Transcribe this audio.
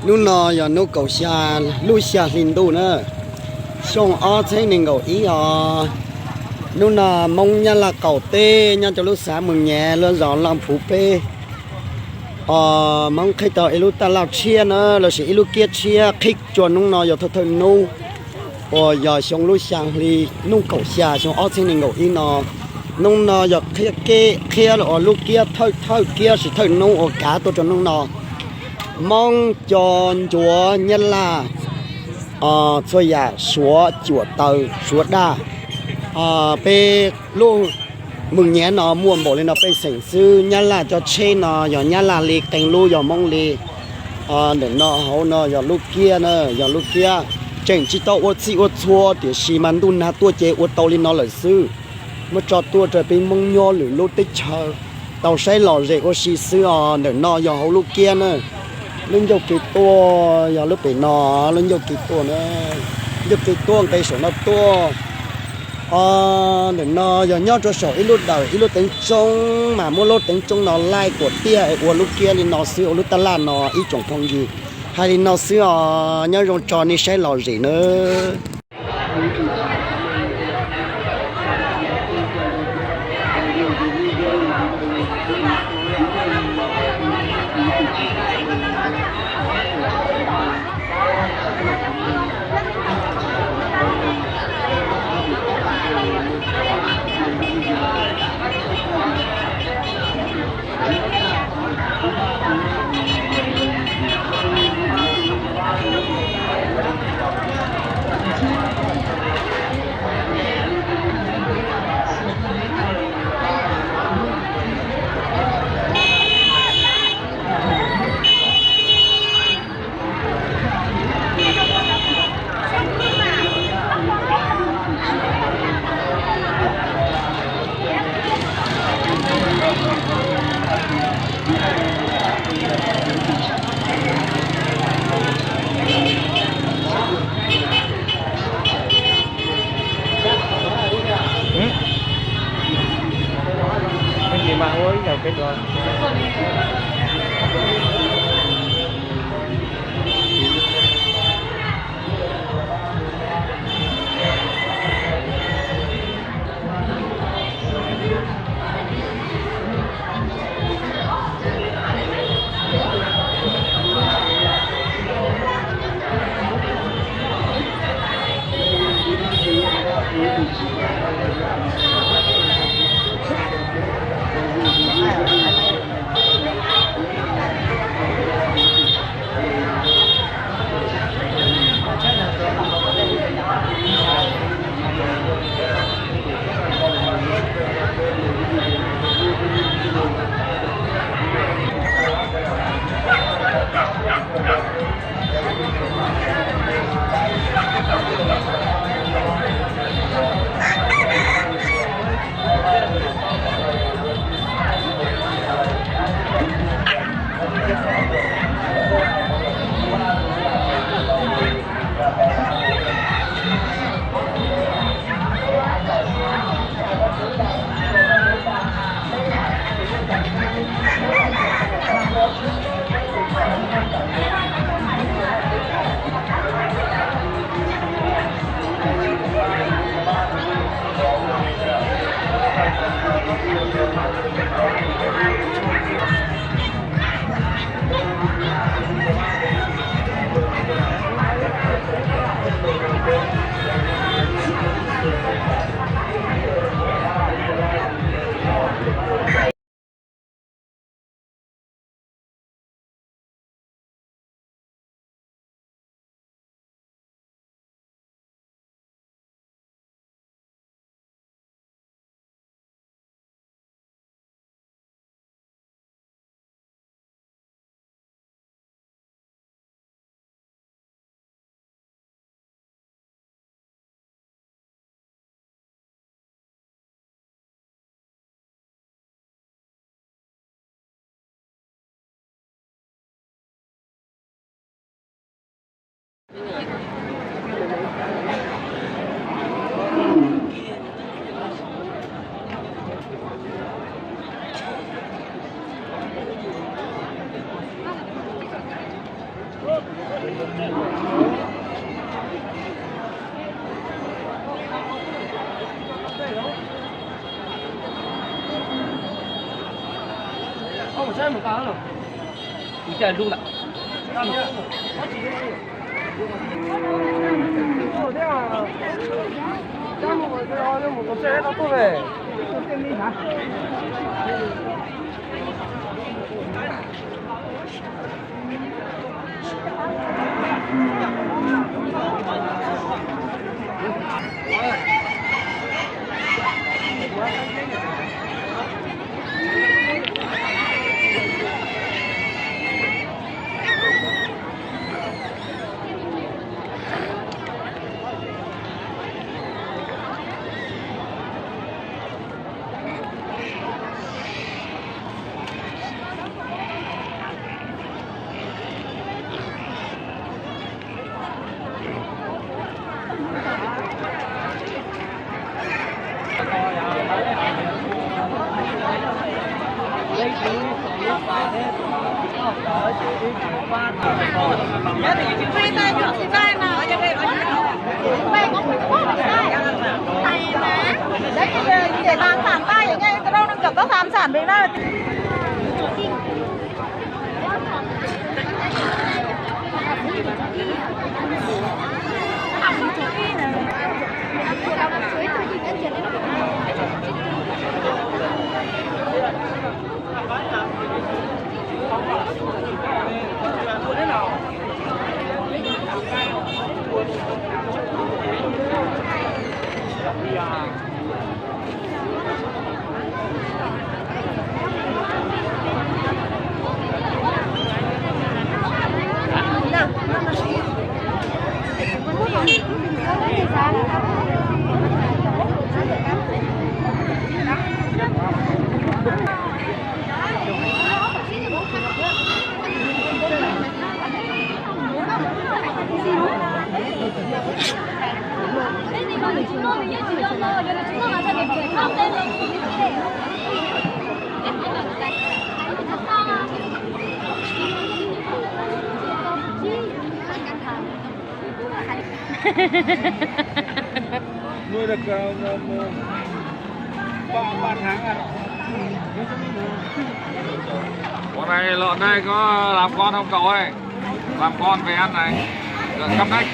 Hnub no yog hnub kaum xya lub xya hli ntuj na, xyoo ob txheeb nees nkaum ib os. Hnub no Hmoob Nyab Laj qaum teb nyob rau lub xav Mws Nyav lub zos Laj Phuv peb, os, Hmoob qhib tau ib lub taj laj tshiab na, lossis ib lub kiab tshiab qhib txog hnub no yog thawj thawj hnub uas yog xyoo lub xya hli, hnub kaum xya xyoo ob txheeb nees nkaum ib no. Hnub no yog qhib, qhib los ua lub kiab thawj thawj kiab sis thawj hnub uas kav tuaj rau hnub no. Hmoob, Cov, Ncuav, Nyab Laj, txhua yam, Suav, cuam taws, Suav daj. Peb lub Mws Nyav no muaj npaum li no pej xeem xwb. Nyab Laj cov tsheb no yog Nyab Laj li, qee lub yog Hmoob li. Ntawm no hauv no yog lub kiab na, yog lub kiab. Tseem tsis tau ua txhij ua txhua tiam sis mas ntuj nag tuaj ces ua tau li no lawm xwb. Muab tso tuaj rau peb Hmoob nyob lwm lub teb chaws tau saib lom zem ua si xwb os. Ntawm no yog hauv lub kiab na. Lub ncauj kev tuaj yog lub pem no, lub ncauj kev tuaj na, ncauj kev tuaj nqe saum no tuaj. Os, ntawm no yog nyob rau saum ib lub dawm ib lub teev tsoob mas muab lub teev tsoob no laij kuam tiaj ua lub kiab li no xwb, ua lub taj laj no ib tsoom phooj ywg. Hais li no xwb os, nyob zoo tso nej saib lom zem nawb. Nuôi được ờ, một, một, ba, ba tháng à? Ủa này, lợn này có làm con không cậu ơi? Làm con về ăn này. Lợn cắp nách.